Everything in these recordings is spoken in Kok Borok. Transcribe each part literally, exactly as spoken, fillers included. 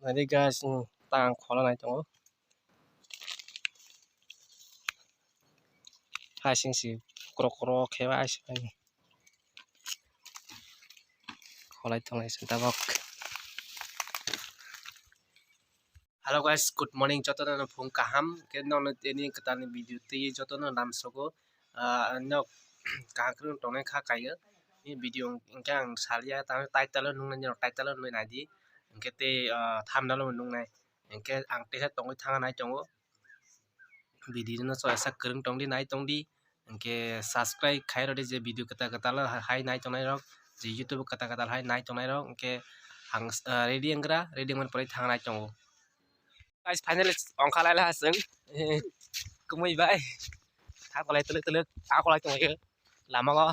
Naidi guys, hmm, ta ang khola nai tongo. Hai sing si krok krok khe bai se bai. Kholai tonglai se tabok. Hello guys, good morning. Jotono no phung kaham. Ke nono tini kwtal ni video twi jotono lam sogo. Ah, nok kaham kwrwng tongnai kha kaiyo. Ni video hwnkhe ang salia, tamo title o nuknai, nini title o nuknai di. Hwnkhe tei, ah, thumbnail o nuknai. Hwnkhe ang teisa tongwi thangna nai tongo. Video no chwraisa kwrwng tongdi, nai tongdi. Hwnkhe subscribe khai rwdi, je video kwtal kwtal hai nai tongnai rok, je YouTube kwtal kwtal hai nai tongnai rok. Hwnkhe ang, ah, ready wngkra, ready wngmani pore thangna nai tongo. Guys, finally ongkha lai laha chwng. Kwmwi bai. Tha kolai twlwk twlwk, a kolai tonglaio lama o.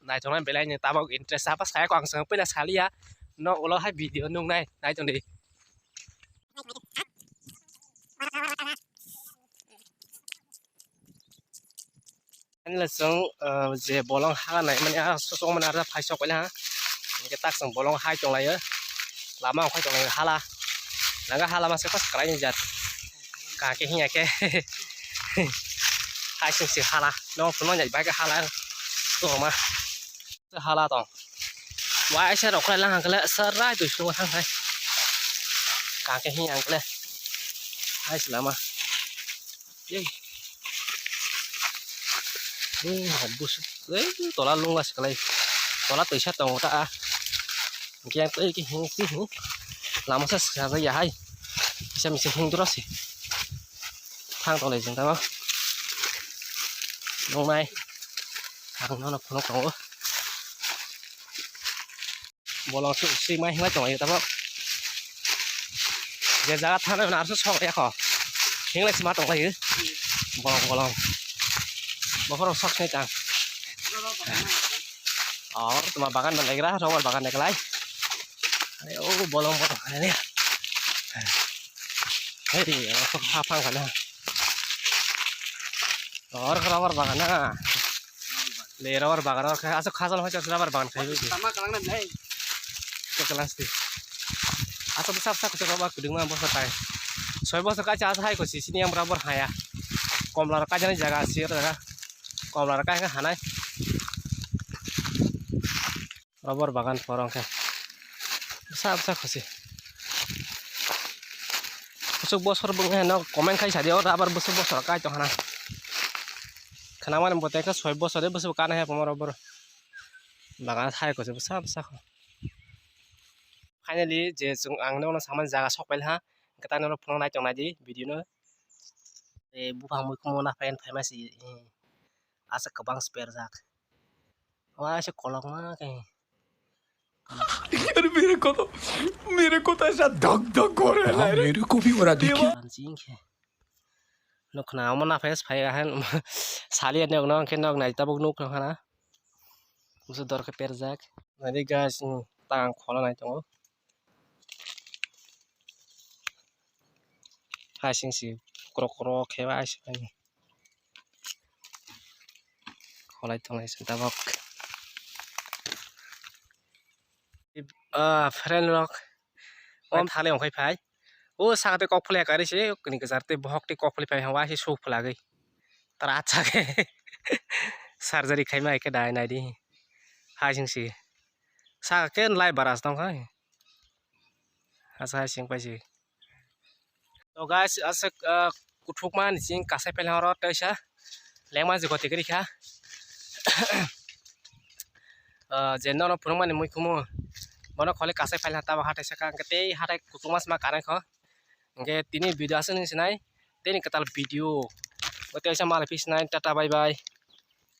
Naithoknai belai ni tabok interest apa saya ko ang chwng puila saliya. No ulo hai video nuknai, nai tongdi. Ani le chwng, ah, je bolong ha nai mani, ah, sosok mani, ah, phai sok paila ha. Hwnkhe tak chwng bolong hai tonglaio. Lama ongkhai tonglaio hala. Naga hala masa pas kwlai ni jat. Kaham khe hinya khe. Hai sing si hala. No phunuk jai bai khe hala. Tongma. Hala tong. Waisa rok khlai lang khle sarai tu sung thang hai. Kaham khe hinya khle. Hai si lama. Yei. Oh, bus. Eh, tola lung las kalai. Tola twi sa tongo ta a. Hwnkhe yang twi ki hing ki hing. Lama sa sa ya hai. Bisa misa hing duro si. Thang tong lai jeng tamo. Nung nai. Ang nono phunuk tongo. Bolong swi, swi mai hinglai tonglaio tabok. Je jaga thana hwnwi arso sok ya kho. Hinglai sima tonglaio. Bolong, bolong. Bokhorok sok sinai tang. Oh, tuma bagan ban egra, rubber bagan eglai. Ai, oh, bolong, bolong. Ai, ai, oh, sok ha phang kana. Oh, rubber bagan na. Le rubber bagan, or kha-, aswk khajal hai rubber bagan khai bai. Tama kalang na nai. Ko kelas di. Aswk bwsa bwsa kuchuk rubber kwdwngma bwsa tai. Soi bosor kaisa aswk hai ko sisini yang rubber haya. Komla rok kaijani jaga asi jaga. Komla rok kaisa hanai. Rubber bagan porong khe. Bwsa bwsa khusi. Kuchuk bosor bo wngkhe no comment khai sadi, o rubber bwswk bosor kai tongkha na. Khwnamani bo tei khe soi bosor de bwswk kanai hai pamo rubber. Bagan hai kuchuk bwsa bwsa kho. Finally je chwng ang nono samani jaga sok pailha, hwnkhe tei nono phunuk nai tong nai di video no. E buphang mui kumo na phaiyani phaima si, e, aswk kwbang sperjak. Waisa kolokma khe. यार, मेरे को तो, मेरे को तो ऐसा धक धक हो रहा है ना रे। मेरे को भी हो रहा, देखिए। Bansi wngkhe. Nukna omo naphai phai ahan sali ani okno hwnkhe nok nai tabuk nuk nang hana. Busu dor khe perjak. Nai di guys, hmm, tang khola nai tongo. Hai sing si krok krok khe bai se bai. Kholai tonglai se tabok. Ah, friend rok. Om thale ongkhai phai. O saka tei kok phulya kari se, kini kwchar tei bohok tei kok phulya phai hwnba se suk phulagwi. Tara acha khe. Surgery khaima hai khe dai nai di. Hai sing si. Saka khe lai baras tong khai. Asa hai sing paisi. To guys, aswk, ah, kuthukma ni sing kasai phaileng oro teisa lengma jikoti kwrwi kha. Ah, je nono phunukmani mui khumu bono kholi kasai phaileng tabo hatai saka hwnkhe tei hatai kuchukma sima kanai kho. Hwnkhe tini video aswk nung sinai tini kwtal video. O teisa malai phi sinai, tata bye bye.